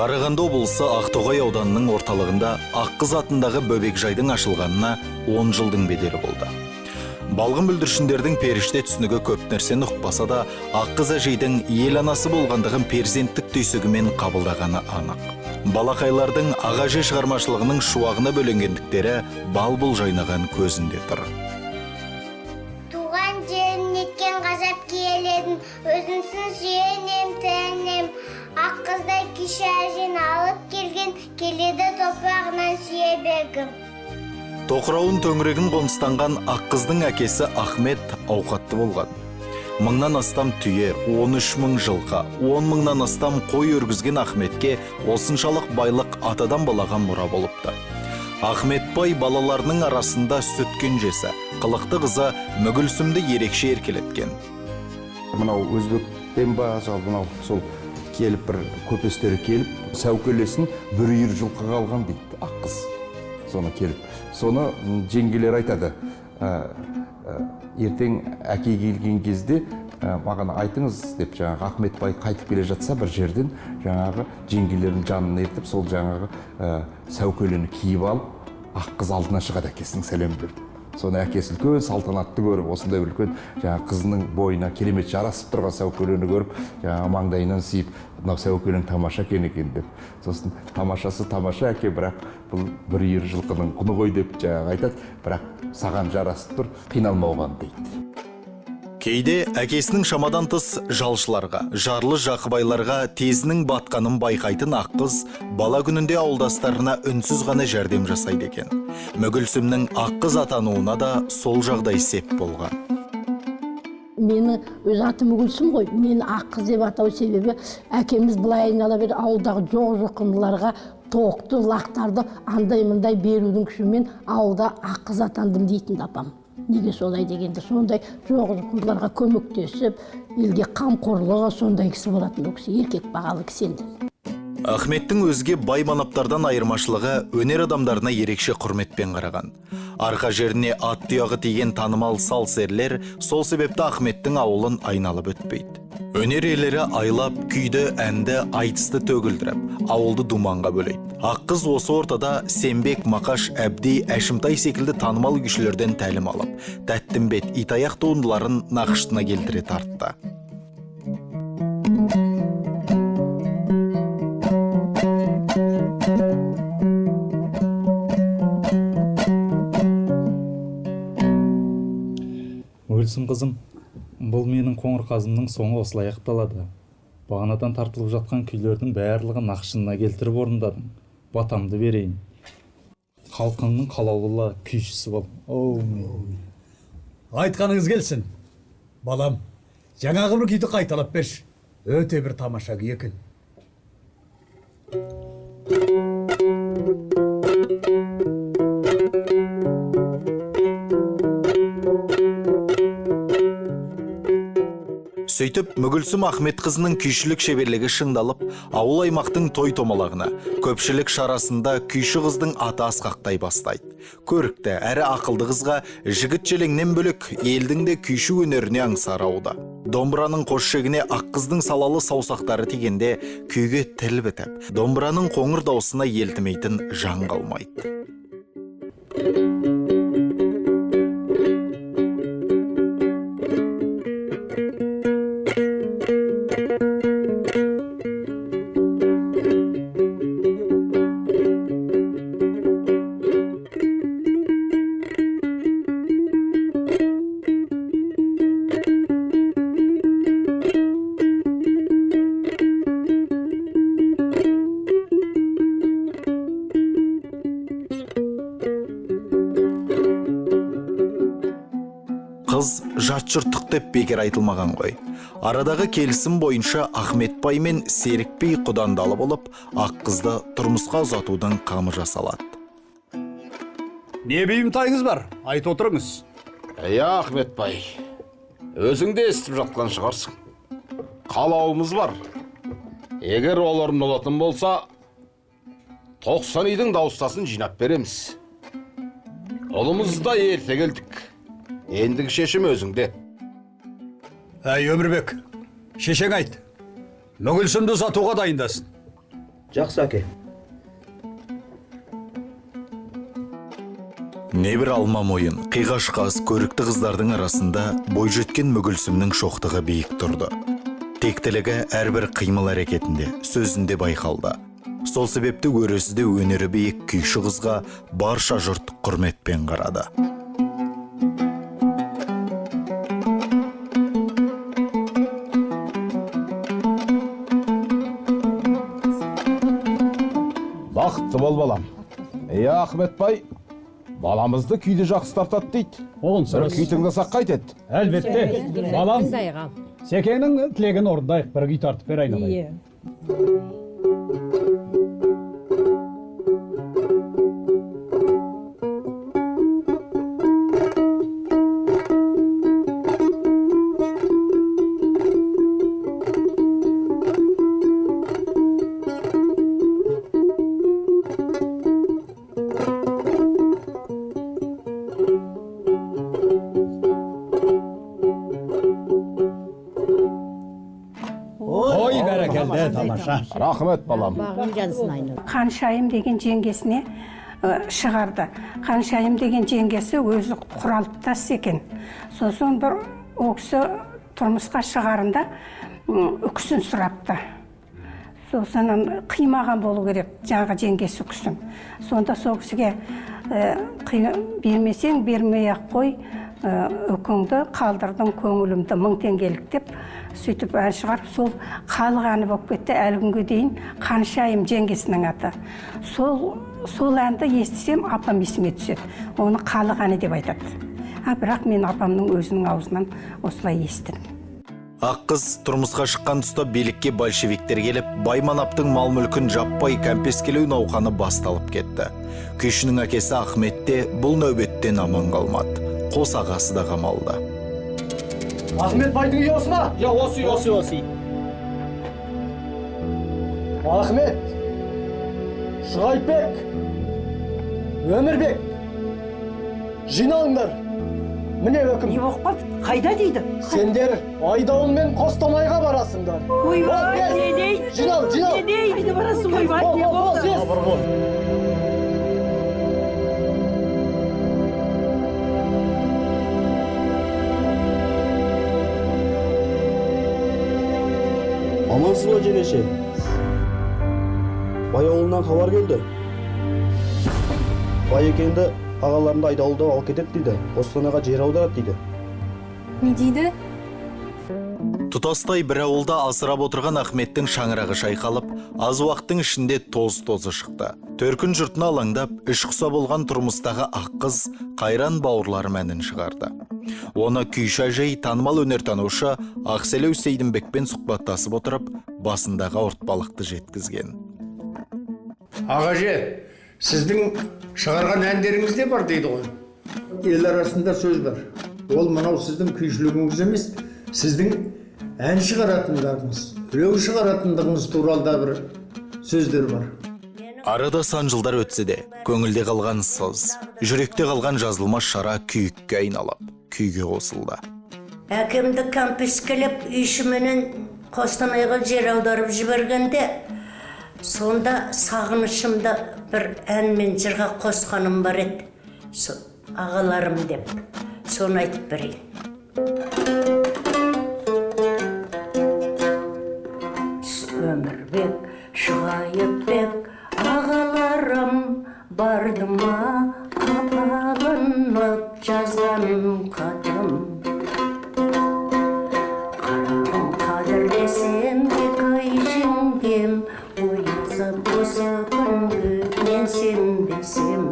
Қарағанды облысы Ақтоғай ауданының орталығында Аққыз атындағы бөбекжайдың ашылғанына 10 жылдың бедері болды. Балғын бүлдіршіндердің періште түсінігі көп нәрсені ұқпаса да, Аққыз әжейдің ел анасы болғандығын перзенттік түйсігімен қабылдағаны анық. Балақайлардың аға әже шығармашылығының шуағына бөленгендіктері бал-бұл жайнаған көзінде тұр. Туған жерім, неткен ғажап киелі едің, өзіңсің сүйенем, тіренем. Ақ қыздай күйші әжені алып келген, келеді топырағынан сүйе бергім. Тоқырауын төңірегін қоныстанған Аққыздың әкесі Ахмет ауқатты болған. Мыңнан астам түйе, 13 мың жылқы, 10 мыңнан астам қой өргізген Ахметке осыншалық байлық атадан балаға мұра болыпты. Ахмет бай балаларының арасында сүт кенжесі, қылықты қызы Мүгілсімді ерекше еркелеткен. Мынау өзбектен ба, жалпы мынау сол келіп, бір көпестері келіп, сәукелесін бір үйір жылқыға алған дейді Аққыз. Соны келіп, соны жеңгелер айтады: «Ертең әке келген кезде маған айтыңыз», – деп. Жаңағы Ахмет бай қайтып келе жатса бір жерден, жаңағы жеңгелерінің жанын ертіп, сол жаңағы сәукелені киіп алып, Аққыз алдына шығады әкесінің сәлем беріп. Соны әкесі үлкен салтанатты көріп, осындай бір үлкен жаңағы қызының бойына керемет жарасып тұрған сәукелені көріп, жаңағы маңдайынан сүйіп, «Мынау сәукелең тамаша екен» екен деп. Сосын: «Тамашасы тамаша, әке, бірақ бұл бір үйір жылқының құны ғой», – деп жаңағы айтады. «Бірақ саған жарасып тұр, қиналма оған», – дейді. Кейде әкесінің шамадан тыс жалшыларға, жарлы жақыбайларға тезінің батқанын байқайтын Аққыз бала күнінде ауылдастарына үнсіз ғана жәрдем жасайды екен. Мүгілсімнің Аққыз атануына да сол жағдай сеп болған. Мені өз атым Гүлсім ғой, мені Аққыз деп атау себебі, әкеміз былай айнала бер ауылдағы жоқ жоқындыларға тоқты лақтарды андай мындай берудің күшімен ауылда Аққыз атандым дейтін апам. Неге солай дегенде, сондай жоқ жоқындыларға көмектесіп, елге қамқорлығы сондай кісі болатын. Ол кісі еркек бағалы кісі енді. Ахметтің өзге бай манаптардан айырмашылығы өнер адамдарына ерекше құрметпен қараған. Арқа жеріне ат тұяғы тиген танымал сал серілер сол себепті Ахметтің ауылын айналып өтпейді. Өнер иелері айлап күйді, әнді, айтысты төгілдіріп, ауылды думанға бөлейді. Аққыз осы ортада Сембек, Мақаш, Әбди, Әшімтай секілді танымал күйшілерден тәлім алып, Тәттімбет, Итаяқ туындыларын нақышына келтіре тартты. Өлсін қызым, бұл менің қоңыр қазымның соңы осылай аяқталады. Бағанадан тартылып жатқан күйлердің барлығын нақышына келтіріп орындадың. Батамды берейін. Халқыңның қалаулы күйшісі бол. Әумин. Айтқаныңыз келсін, балам. Жаңағы бір күйді қайталап берші, өте бір тамаша күй екен. Сөйтіп, Мүгілсім Ахметқызының күйшілік шеберлігі шыңдалып, ауыл аймақтың той томалағына, көпшілік шарасында күйші қыздың аты асқақтай бастайды. Көрікті әрі ақылды қызға жігіт желеңнен бөлек елдің де күйші өнеріне аңсары ауды. Домбыраның қос шегіне Аққыздың салалы саусақтары тигенде күйге тіл бітіп, домбыраның қоңыр даусына елтімейтін жан қалмайды. Қыз жат жұрттық деп бекер айтылмаған ғой. Арадағы келісім бойынша Ахметбай мен Серікбей құдандалы болып, Аққызды тұрмысқа ұзатудың қамы жасалады. Не бұйымтайыңыз бар, айтып отырыңыз. Иә, Ахметбай, өзің де естіп жатқан шығарсың. Қалауымыз бар. Егер ол орындалатын болса, 90 үйдің дауыстасын жинап береміз. Ұлымызды да ерте келдік. Ендігі шешім өзіңде. Әй, Өмірбек, шешең айт, Мүгілсімді ұзатуға дайындасын. Жақсы, әке. Небір алма мойын, қиғаш қас, көрікті қыздардың арасында бойжеткен Мүгілсімнің шоқтығы биік тұрды. Тектілігі әрбір қимыл әрекетінде, сөзінде байқалды. Сол себепті өресі де өнері биік күйші қызға барша жұрт құрметпен қарады. Бақытты бол, балам. Иә, Ахметбай, баламызды күйді жақсы тартады дейді. Онысы Бір рас. күй тыңдасақ қайтеді? Әлбетте, балам. Секеңнің тілегін орындайық, бір күй тартып бер, айналайын. Ой, бәрекелді, тамаша. Рахмет, балам. Қаншайым деген жеңгесіне шығарды. Қаншайым деген жеңгесі өзі құралыптас екен. Сосын бір ол кісі тұрмысқа шығарында үкісін сұрапты. Сосын қимаған болу керек жаңағы жеңгесі үкісін. Сонда сол кісіге бермесең бермей ақ қой, үкіңді қалдырдың көңілімді 1000 теңгелік деп сөйтіп ән шығарып, сол халық әні болып кетті әлі күнге дейін. Қаншайым жеңгесінің аты. Сол әнді естісем, апам есіме түседі. Оны халық әні деп айтады. Бірақ мен апамның өзінің аузынан осылай естідім. Ақ қыз тұрмысқа шыққан тұста билікке большевиктер келіп, бай манаптың мал-мүлкін жаппай кәмпескелеу науқаны басталып кетті. Күйшінің әкесі Ахмет те бұл нәубеттен аман қалмады. Қос ағасы да қамалды. Ахмет байдың үйі осы ма? Я, осы үй, осы, осы. Ахмет, Шұғайпбек, Өмірбек, жиналыңдар. Міне өкім. Не болып қалды? Қайда дейді? Сендер Айдауылмен Қостанайға барасыңдар. Ойбай, Бол, не дейді? Жинал, жинал. Не дейді? Барасың, ойбай, Бол, не бол, бол, болды? тез. Амансыз ба, жеңеше? Бай ауылынан хабар келді. Байекеңді ағаларымды айдауылдап алып кетеді дейді. Қостанайға жер аударады дейді. Не дейді? Тұтастай бір ауылда асырап отырған Ахметтің шаңырағы шайқалып, аз уақыттың ішінде тоз-тозы шықты. Төркін жұртына алаңдап, іш құса болған тұрмыстағы ақ қыз қайран бауырларым әнін шығарды. Оны күйші әжей танымал өнертанушы Ақселеу Сейдімбекпен сұхбаттасып отырып, басындағы ауыртпалықты жеткізген. Ағаже, сіздің шығарған әндеріңіз де бар дейді ғой. Ел арасында сөз бар. Ол мынау сіздің күйшілігіңіз емес, сіздің ән шығаратындарыңыз, өлең шығаратындығыңыз туралы да бір сөздер бар. Арада сан жылдар өтсе де, көңілде қалған сыз, жүректе қалған жазылмас шара күйікке айналып, күйге қосылды. Әкемді кәмпескелеп, үйшіменен Қостанайға жер аударып жібергенде, сонда сағынышымды бір ән мен жырға қосқаным бар еді. Ағаларым деп, соны айтып берейін. Өмірбек, Шұғайыпбек, ағаларым, барды ма қапаланып жазған қатым. Қарағым, қадірлесем екі ай жеңгем, ойласам осы күнгі мен сенбесем.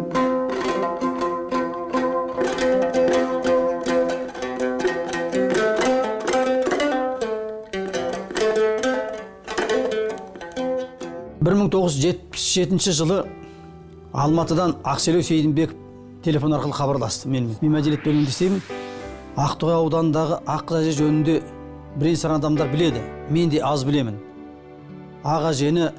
Бір мың тоғыз жүз жетпіс жетінші жылы Алматыдан Ақселеу Сейдімбеков телефон арқылы хабарласты менімен. Мен мәдениет бөлімінде істеймін. Ақтоғай ауданындағы Аққыз әже жөнінде бірен-саран адамдар біледі. Мен де аз білемін. Ақ әжені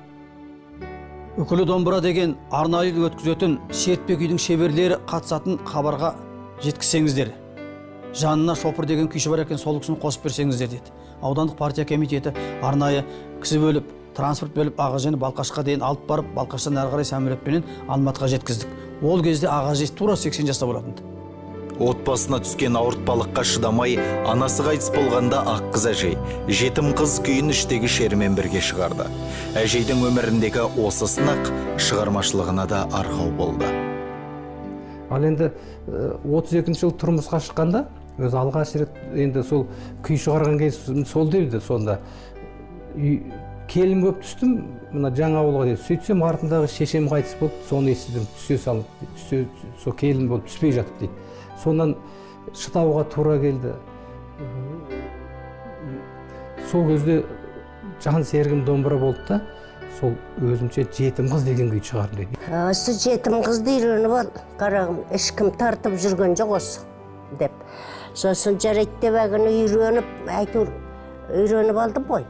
Үкілі домбыра деген арнайы өткізетін шертпе күйдің шеберлері қатысатын хабарға жеткізсеңіздер. Жанына шопыр деген күйші бар екен, сол кісіні қосып берсеңіздер деді. Аудандық партия комитеті арнайы кісі бөліп Транспорт бөліп, аға әжені Балқашқа дейін алып барып, Балқаштан әрі қарай самолетпенен Алматыға жеткіздік. Ол кезде аға әже тура 80 жаста болатын. Отбасына түскен ауыртпалыққа шыдамай, анасы қайтыс болғанда Аққыз әжей жетім қыз күйін іштегі шерімен бірге шығарды. Әжейдің өміріндегі осы сынақ шығармашылығына да арқау болды. Ал енді 32 жыл тұрмысқа шыққанда, өзі алғаш рет енді сол күй шығарған кез сол дейді. Сонда келін болып түстім мына жаңа ауылға дейді. Сөйтсем артындағы шешем қайтыс болып, соны естідім, түсе салып, түсе, сол келін болып түспей жатып дейді. Сонан шыдауға тура келді. Сол кезде жан серігім домбыра болды да, сол өзімше жетім қыз деген күйді шығардым дейді. Осы жетім қызды үйреніп ал, қарағым, ешкім тартып жүрген жоқ осы деп. Сосын жарайды деп әлгіні үйреніп, әйтеуір үйреніп алдым ғой.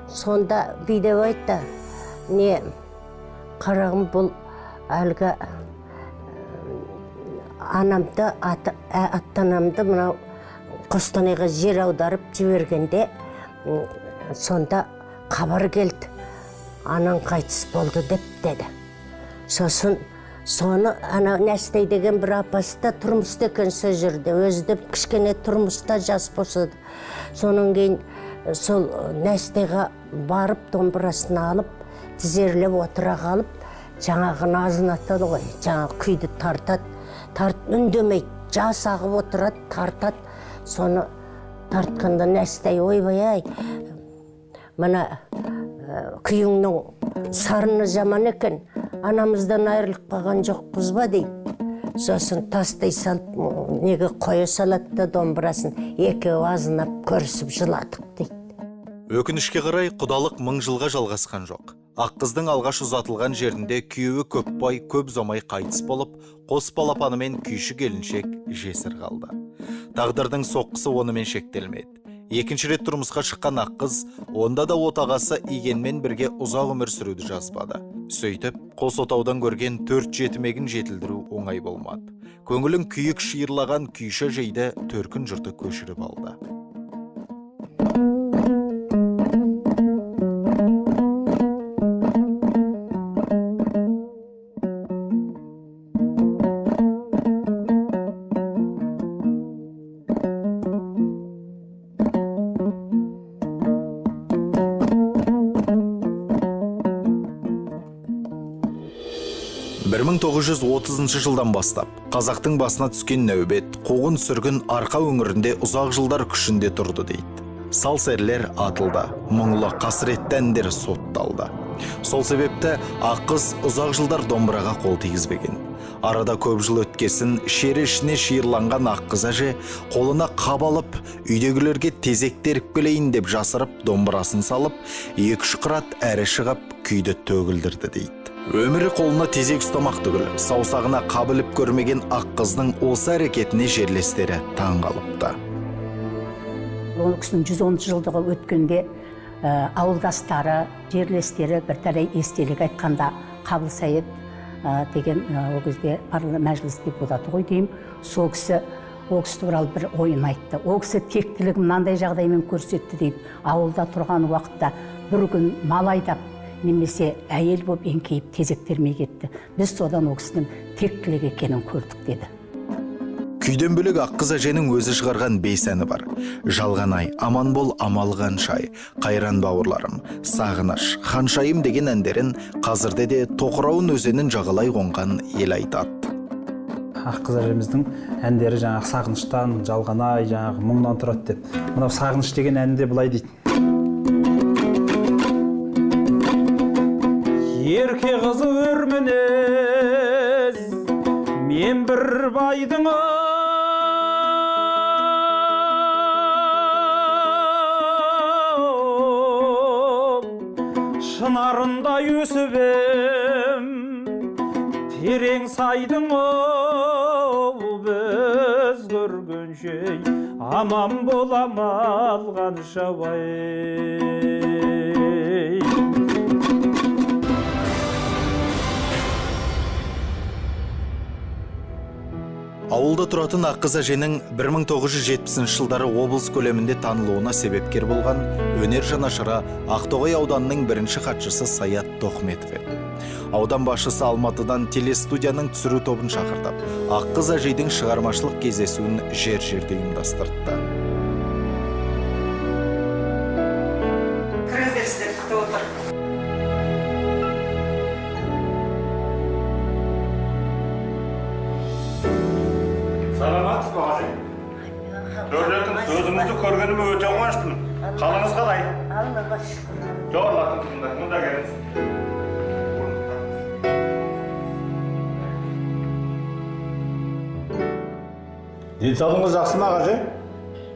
Сонда бүйдеп айтты, не, қарағым, бұл әлгі анамды, ата-анамды мынау Қостанайға жер аударып жібергенде, сонда хабар келді, анаң қайтыс болды деп деді. Сосын соны ана Нәстай деген бір апасы да тұрмыста екен сол жерде, өзі де кішкене тұрмыста жас болса да. Сонан кейін сол Нәстайға барып домбырасын алып, тізерлеп отыра қалып, жаңағы назын атады ғой, жаңағы күйді тартады, тарт үндемейді, жас ағып отырады, тартады. Соны тартқанда Нәстай, ойбай-ай, мына күйіңнің сарыны жаман екен, анамыздан айырылып қалған жоқпыз ба дейді. Сосын тастай салып, неге қоя салады да домбырасын, екеуі азынап көрісіп жыладық дейді. Өкінішке қарай, құдалық мың жылға жалғасқан жоқ. Аққыздың алғаш ұзатылған жерінде күйеуі Көпбай көп ұзамай қайтыс болып, қос балапанымен күйші келіншек жесір қалды. Тағдырдың соққысы онымен шектелмеді. Екінші рет тұрмысқа шыққан Аққыз онда да отағасы Игенмен бірге ұзақ өмір сүруді жазбады. Сөйтіп, қос отаудан көрген 4 жетімегін жетілдіру оңай болмады. Көңілін күйік шиырлаған күйші әжейді төркін жұрты көшіріп алды. Бір 1930 жылдан бастап қазақтың басына түскен нәубет, қуғын сүргін Арқа өңірінде ұзақ жылдар күшінде тұрды дейді. Сал серілер атылды, мұңлы қасіретті әндер сотталды. Сол себепті Аққыз ұзақ жылдар домбыраға қол тигізбеген. Арада көп жыл өткесін шері ішіне шиырланған Аққыз әже қолына қап алып, үйдегілерге тезек теріп келейін деп жасырып домбырасын салып, 2-3 қырат әрі шығып күйді төгілдірді дейді. Өмірі қолына тезек ұстамақ түгіл, саусағына қап іліп көрмеген Аққыздың осы әрекетіне жерлестері таң қалыпты. Ол кісінің 110 жылдығы өткенде ауылдастары, жерлестері бірталай естелік айтқанда Қабыл Сәйет деген ол кезде мәжіліс депутаты ғой деймін, сол кісі ол кісі туралы бір ойын айтты. Ол кісі тектілігін мынандай жағдаймен көрсетті дейді. Ауылда тұрған уақытта бір күн мал айдап немесе әйел болып еңкейіп тезек термей кетті. Біз содан ол кісінің тектілік екенін көрдік деді. Күйден бөлек Аққыз әженің өзі шығарған 5 әні бар. Жалғанай, аман бол, амал қаншай, қайран бауырларым, сағыныш, ханшайым деген әндерін қазірде де тоқырауын өзенін жағалай қонған ел айтады. Аққыз әжеміздің әндері жаңағы сағыныштан, жалғанай, жаңағы мұңнан тұрады деп. Мынау сағыныш деген әнінде былай дейді. Ерке қызы өр мінез, мен бір байдың шынарындай өсіп ем, терең сайдың біз көргенше аман болам алғанша ай. Ауылда тұратын Аққыз әженің 1970 жылдары облыс көлемінде танылуына себепкер болған өнер жанашыры Ақтоғай ауданының бірінші хатшысы Саят Тоқметов еді. Аудан басшысы Алматыдан телестудияның түсіру тобын шақыртып, Аққыз әжейдің шығармашылық кездесуін жер-жерде ұйымдастыртты. Кіріңіздер, сіздер күтіп отыр. Саламатсыз ба, ағажай? Дәулетім, сөзіңізді көргеніме өте қуаныштымын. Қалыңыз қалай? Аллаға шүкір. Жоғарылатыңыз мұнда, мұнда келіңіз. Денсаулығыңыз жақсы ма, ағажай?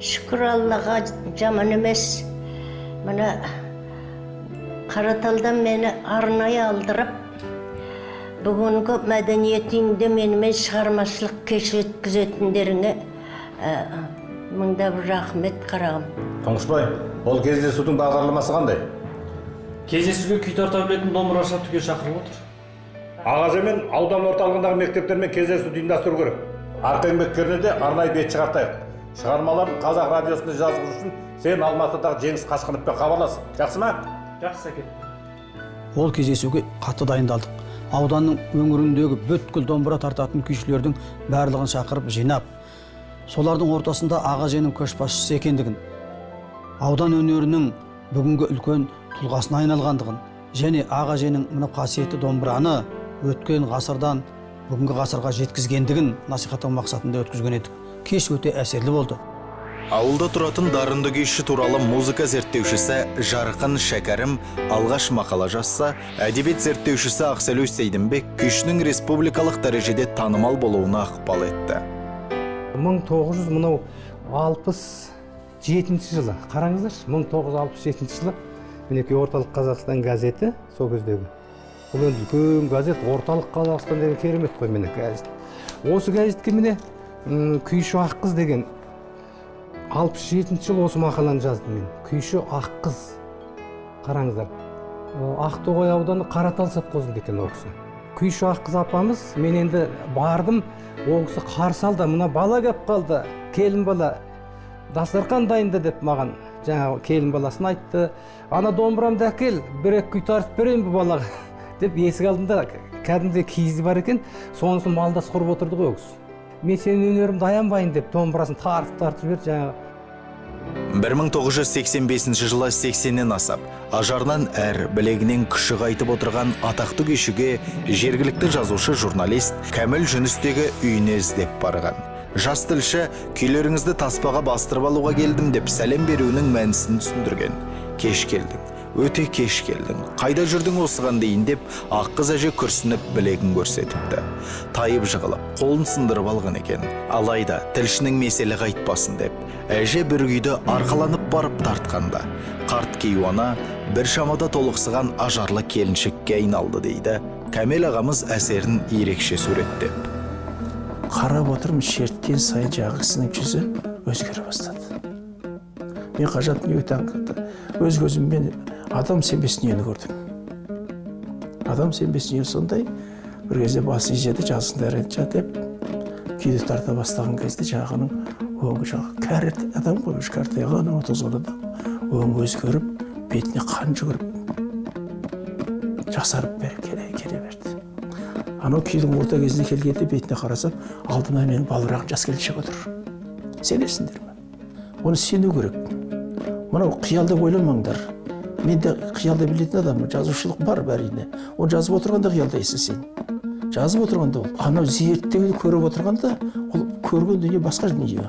Шүкір Аллаға, жаман емес. Мына Қараталдан мені арнайы алдырып, бүгінгі мәдениет үйінде менімен шығармашылық кеш өткізетіндеріңе мыңда бір рахмет, қарағым. Тұңғышбай, ол кездесудің бағдарламасы қандай? Кездесуге күй тарта білетін домбырашы түгел шақырылып отыр. Ағажаймен аудан орталығындағы мектептермен кездесуді ұйымдастыру керек. Арқа еңбеккеріне де арнайы бет шығартайық. Шығармаларын Қазақ радиосында жазғызу үшін сен Алматыдағы Жеңіс Қашқыновпен хабарлас. Жақсы ма? Жақсы, әке. Ол кездесуге қатты дайындалдық. Ауданның өңіріндегі бүткіл домбыра тартатын күйшілердің барлығын шақырып жинап, солардың ортасында ағаженің көшбасшысы екендігін, аудан өнерінің бүгінгі үлкен тұлғасына айналғандығын және ағаженің мына қасиетті домбыраны өткен ғасырдан бүгінгі ғасырға жеткізгендігін насихаттау мақсатында өткізген едік. Кеш өте әсерлі болды. Ауылда тұратын дарынды күйші туралы музыка зерттеушісі Жарқын Шәкәрім алғаш мақала жазса, әдебиет зерттеушісі Ақселеу Сейдімбек күйшінің республикалық дәрежеде танымал болуына ықпал етті. 1967 жылы, қараңыздаршы, 1967 жылы мінекей Орталық Қазақстан газеті сол кездегі. Бұл енді үлкен газет, Орталық Қазақстан деген керемет қой міне газет. Осы газетке міне Күйші Аққыз деген 67 жыл осы мақаланы жаздым мен. Күйші Аққыз. Қараңыздар. Ақтоғай ауданы Қаратал совхозында екен ол кісі. Күйші Аққыз апамыз, мен енді бардым, ол кісі қарсы алды, мына бала кеп қалды, келін бала, дастарқан дайында деп маған жаңағы келін баласын айтты. Ана домбырамды әкел, бір екі күй тартып берейін бұл балаға деп есік алдында кәдімгідей киіз бар екен, сонысын малдас құрып отырды ғой ол кісі. Мен сенің өнерімді аянбайын деп домбырасын тартып жіберді жаңағы. 1985 жылы 80-нен асап, ажарынан әр білегінен күші қайтып отырған атақты күйшіге жергілікті жазушы журналист Кәміл Жүністегі үйіне іздеп барған. Жас тілші күйлеріңізді таспаға бастырып алуға келдім деп сәлем беруінің мәнісін түсіндірген. Кеш келдің, өте кеш келдің, қайда жүрдің осыған дейін деп Аққыз әже күрсініп білегін көрсетіпті. Тайып жығылып, қолын сындырып алған екен. Алайда тілшінің меселі қайтпасын деп, әже бір күйді арқаланып барып тартқанда, қарт кейуана бір шамада толықсыған ажарлы келіншекке айналды дейді. Кәмел ағамыз әсерін ерекше суреттеп. Қарап отырмын, шерткен сайын жағы кісінің жүзі өзгере бастады. Мен ғажап дүниеге таң қалды. Өз көзіммен адам сенбес дүниені көрдім. Адам сенбес дүние сондай, бір кезде басын изеді, жазыңдар енді деп күйді тарта бастаған кезде жағының өңі жағы кәрі адам ғой, кәртайған 30 адам өңі өзгеріп, бетіне қан жүгіріп, жасарып келе берді. Анау күйдің орта кезіне келгенде бетіне қарасам, алдыма менің балбыраған жас келіншек отыр. Сенесіңдер ме? Оны сену керек. Мынау қиял деп ойламаңдар. Мен де қиялдай білетін адаммын, жазушылық бар бәріне. Оны жазып отырғанда қиялдайсың сен. Жазып отырғанда ол, анау зерттеуді көріп отырғанда, ол көрген дүние басқа дүние.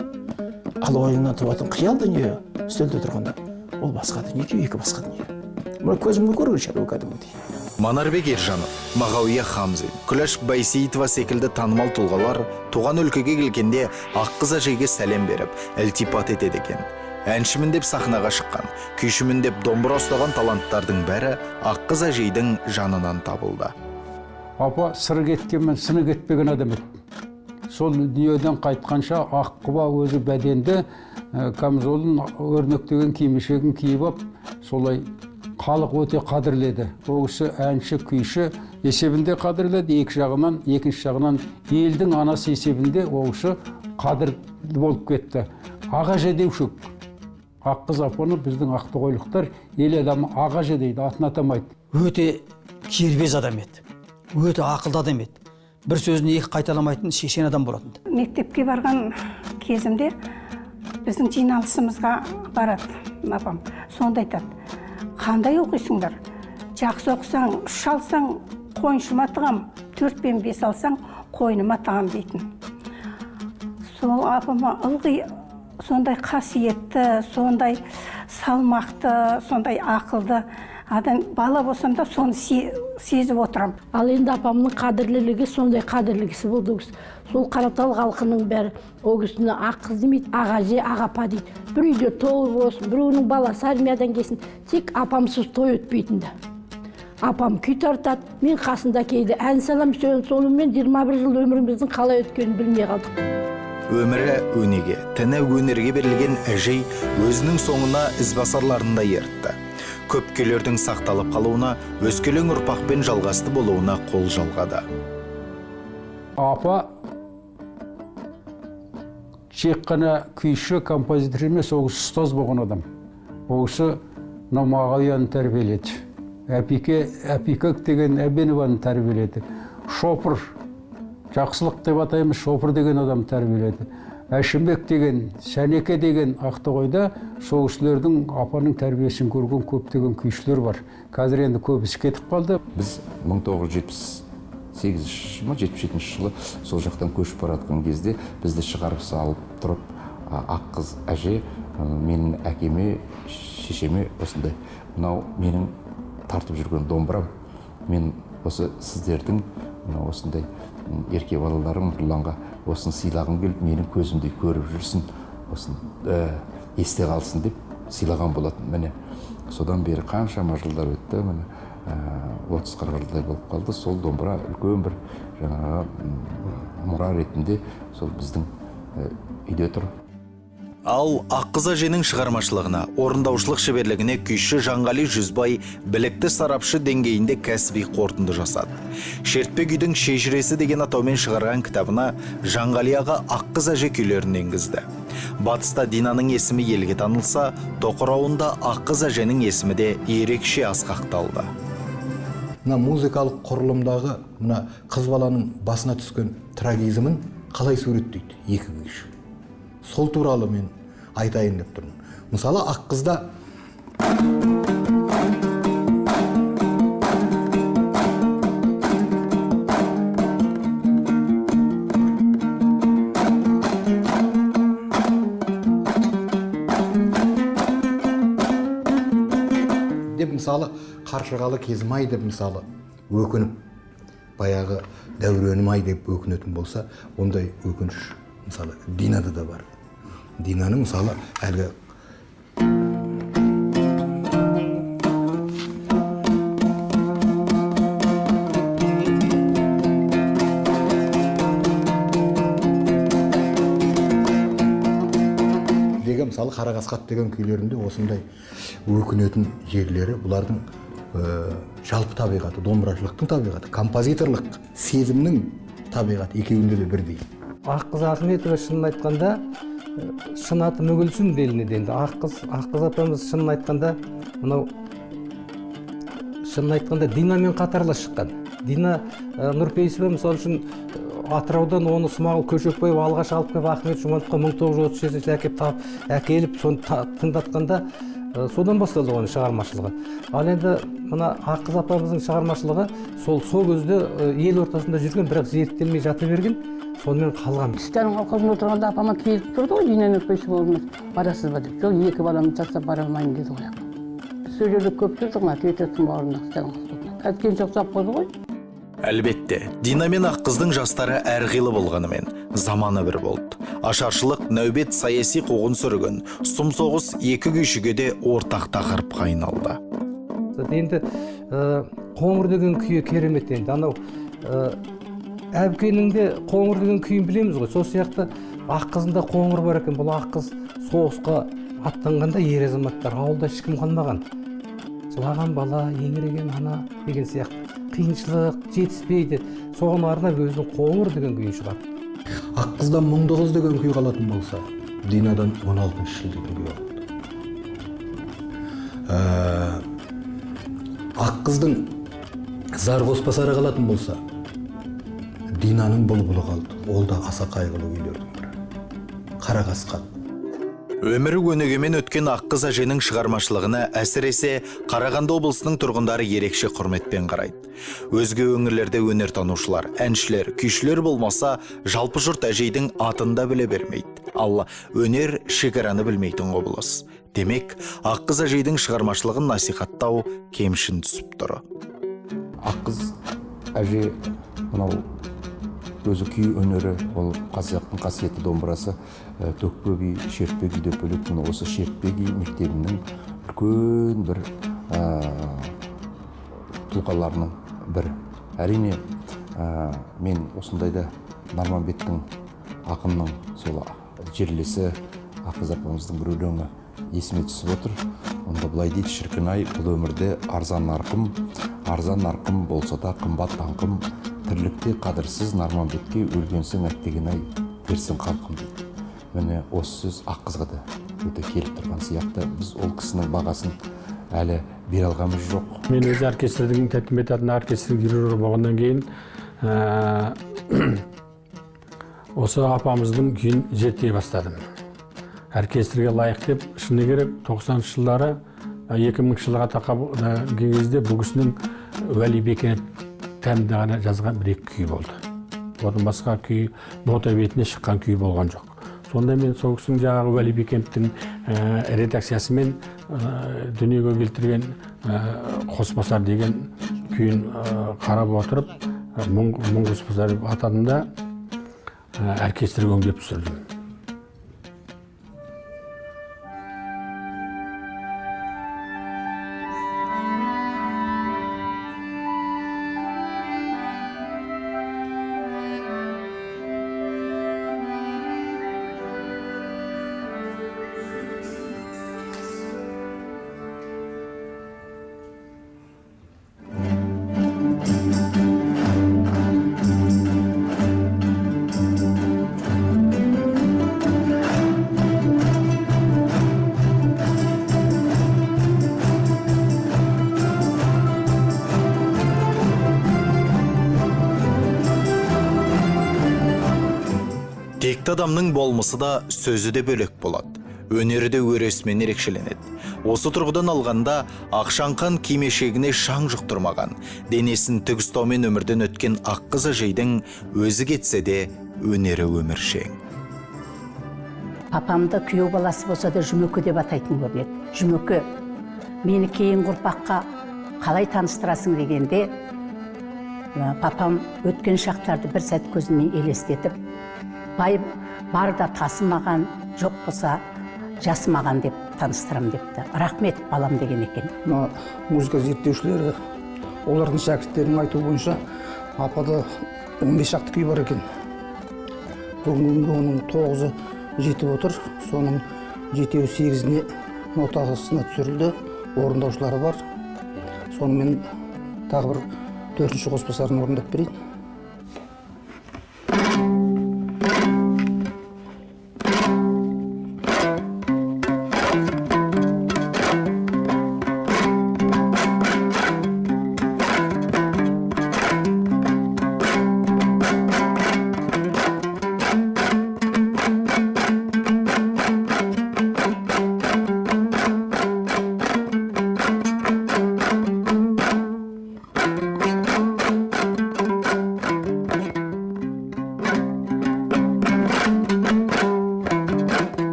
Ал ойыңнан туатын қиял дүние, үстелде отырғанда, ол басқа дүние, екі басқа дүние. Мына көзіммен көрген шаруа кәдімгідей. Манарбек Ержанов, Мағауия Хамзин, Күләш Байсейітова секілді танымал тұлғалар туған өлкеге келгенде Аққыз әжеге сәлем беріп, ілтипат етеді екен. Әншімін деп сахнаға шыққан, күйшімін деп домбыра ұстаған таланттардың бәрі Аққыз әжейдің жанынан табылды. Апа сыры кеткенмен сыны кетпеген адам еді. Сол дүниеден қайтқанша аққұба өзі бәденді камзолын өрнектеген кимешегін киіп ап, солай халық өте қадірледі. Ол кісі әнші, күйші, есебінде қадірледі, екі жағынан, екінші жағынан елдің анасы есебінде ол кісі қадірлі болып кетті. Ағажа деуші ек. Аққыз апаны біздің ақтоғайлықтар ел адамы ағажа дейді, атын атамайды. Өте кербез адам еді, өте ақылды адам еді. Бір сөзін екі қайталамайтын шешен адам болатын. Мектепке барған кезімде біздің жиналысымызға барады апам. Сонда айтады, қандай оқисыңдар? Жақсы оқысаң, 3 алсаң, қойнышыма тығам, 4 пен 5 алсаң, қойныма тығам дейтін. Сол апама ылғи сондай қасиетті, сондай салмақты, сондай ақылды адам, бала болсам да соны сезіп отырам. Ал енді апамның қадірлілігі сондай қадірлі кісі болды. Сол Қаратал халқының бәрі ол кісіні ақ қыз демейді, ағаже, ағапа дейді. Бір үйде той болсын, біреуінің баласы армиядан келсін, тек апамсыз той өтпейтін. Апам күй тартады, мен қасында кейде ән салам, сонымен 21 жыл өміріміздің қалай өткенін білмей қалдық. Өмірі өнеге, тіні өнерге берілген әжей өзінің соңына ізбасарларын да ертті. Көп күйлердің сақталып қалуына, өскелең ұрпақпен жалғасты болуына қол жалғады. Апа тек қана күйші, композитор емес, ол кісі ұстаз болған адам. Ол кісі Мағауияны тәрбиеледі. Әпикек деген Әбенованы тәрбиеледі. Шопыр, Жақсылық деп атаймыз, Шопыр деген адам тәрбиеледі. Әшімбек деген, Сәнеке деген Ақтоғайда сол кісілердің апаның тәрбиесін көрген көптеген күйшілер бар. Қазір енді көбісі кетіп қалды. Біз 1978 ма 77 жылы сол жақтан көшіп баратқан кезде бізді шығарып салып тұрып, Аққыз әже менің әкеме, шешеме осындай, мынау менің тартып жүрген домбырам, мен осы сіздердің осындай ерке балаларым Нұрланға осыны сыйлағым келіп, менің көзімдей көріп жүрсін, осын есте қалсын деп сыйлаған болатын. Міне содан бері қаншама жылдар өтті, міне 30-40 жылдай болып қалды. Сол домбыра үлкен бір жаңағы мұра ретінде сол біздің үйде тұр. Ал Аққыз әженің шығармашылығына, орындаушылық шеберлігіне күйші Жанғали Жүзбай білікті сарапшы деңгейінде кәсіби қорытынды жасады. Шертпе күйдің шежіресі деген атаумен шығарған кітабына Жанғали аға Аққыз әже күйлерін енгізді. Батыста Динаның есімі елге танылса, тоқырауында Аққыз әженің есімі де ерекше асқақталды. Мына музыкалық құрылымдағы мына қыз баланың басына түскен трагизмін қалай суреттейді екі күйші? Сол туралы мен айтайын деп тұрмын. Мысалы, Аққызда деп мысалы, қаршығалы кезім ай деп мысалы өкініп, баяғы дәуренім ай деп өкінетін болса, ондай өкініш мысалы Динада да бар. Динаның мысалы әлгі деген мысалы Қара қасқат деген күйлерінде осындай өкінетін жерлері, бұлардың жалпы табиғаты, домбырашылықтың табиғаты, композиторлық сезімнің табиғаты екеуінде де бірдей. Аққыз Ахметова шынын айтқанда, шын аты Мүгілсін делінеді енді. Аққыз апамыз шынын айтқанда, мынау шынын айтқанда Динамен қатарлас шыққан. Дина Нұрпейісова мысалы үшін Атыраудан оны Смағұл Көшекбаев алғаш алып келіп Ахмет Жұбановқа 1937 жылы әкеліп соны тыңдатқанда содан басталды оның шығармашылығы. Ал енді мына Аққыз апамыздың шығармашылығы сол кезде ел ортасында жүрген, бірақ зерттелмей жата берген, сонымен қалған. Сталин колхозында отырғанда апама келіп тұрды ғой, Дина Нұрпейісова болдыңыз, барасыз ба деп. Жоқ, екі баламды тастап бара алмаймын деді ғой апам. Біз сол жерде көп жүрдік, мына Тветовтың бауырында Сталин колхозында. Қазір келіншек совхозы ғой. Әлбетте, Дина мен Аққыздың жастары әрқилы болғанымен заманы бір болды. Ашаршылық, нәубет, саяси қуғын сүргін, сұм соғыс екі күйшіге де ортақ тақырыпқа айналды. Енді қоңыр деген күйі керемет енді. Анау Әбкенің де қоңыр деген күйін білеміз ғой. Сол сияқты Аққызында қоңыр бар екен. Бұл Аққыз соғысқа аттанғанда ер азаматтар, ауылда ешкім қалмаған. Жылаған бала, еңіреген ана деген сияқты. Қиыншылық жетіспейді. Соған арнап өзінің Қоңыр деген күйін шығарды. Аққыздан Мұңды қыз деген күй қалатын болса, Динадан 16 жыл деген күй қалды. Аққыздың Зар қоспасары қалатын болса, Динаның Бұлбұлы қалды. Ол да аса қайғылы күйлердің бірі. Қара қасқа. Өмірі өнегемен өткен Аққыз әженің шығармашылығына әсіресе Қарағанды облысының тұрғындары ерекше құрметпен қарайды. Өзге өңірлерде өнертанушылар, әншілер, күйшілер болмаса, жалпы жұрт әжейдің атын да біле бермейді. Ал өнер шекараны білмейтін құбылыс. Демек, Аққыз әжейдің шығармашылығын насихаттау кемшін түсіп тұр. Аққыз әже мынау өзі күй өнері, ол қазақтың қасиетті домбырасы, төкпе күй, шертпе күй деп бөледі. Міне осы шертпе күй мектебінің үлкен бір тұлғаларының бірі. Әрине, мен осындайда Нарманбеттің ақынның сол жерлесі Аққыз апамыздың бір өлеңі есіме түсіп отыр. Онда былай дейді: шіркін ай, бұл өмірде арзан нарқым, арзан нарқым болса да қымбат даңқым, тірлікте қадірсіз Нарманбетке өлгенсің әттеген ай дерсің халқым дейді. Міне осы сөз Аққызға да өте келіп тұрған сияқты. Біз ол кісінің бағасын әлі бере алғанымыз жоқ. Мен өз оркестрдің, Тәттімбет атындағы оркестрдің дирижері болғаннан кейін осы апамыздың күйін зерттей бастадым. Оркестрге лайық деп, шыны керек, 90-шы жылдары, 2000 жылға тақап келген кезде бұл кісінің Уәли Бекенов тәмді ғана жазған бір екі күй болды. Одан басқа күй нота бетіне шыққан күй болған жоқ. Сонда мен сол кісінің жаңағы Уәли Бекеновтің редакциясымен дүниеге келтірген Қосбасар деген күйін қарап отырып, Мұң Қосбасар деп атадым да оркестрге өңдеп түсірдім. Текті адамның болмысы да, сөзі де бөлек болады. Өнері де өресімен ерекшеленеді. Осы тұрғыдан алғанда, ақшаңқан кимешегіне шаң жұқтырмаған, денесін тік ұстаумен өмірден өткен Аққыз әжейдің өзі кетсе де өнері өміршең. Папамды күйеу баласы болса да Жұмеке деп атайтын көрінеді. Жұмеке, мені кейінгі ұрпаққа қалай таныстырасың дегенде, папам өткен шақтарды бір сәт көзімен елестетіп, бай бар да тасымаған, жоқ болса жасымаған деп таныстырам депті. Рахмет балам деген екен. Мына музыка зерттеушілері, олардың шәкірттерінің айтуы бойынша апада 15 шақты күй бар екен. Бүгінгі күнге оның 9-ы жетіп отыр. Соның 7-8-іне нотасына түсірілді, орындаушылары бар. Сонымен тағы бір 4-ші қоспасарын орындап берейін.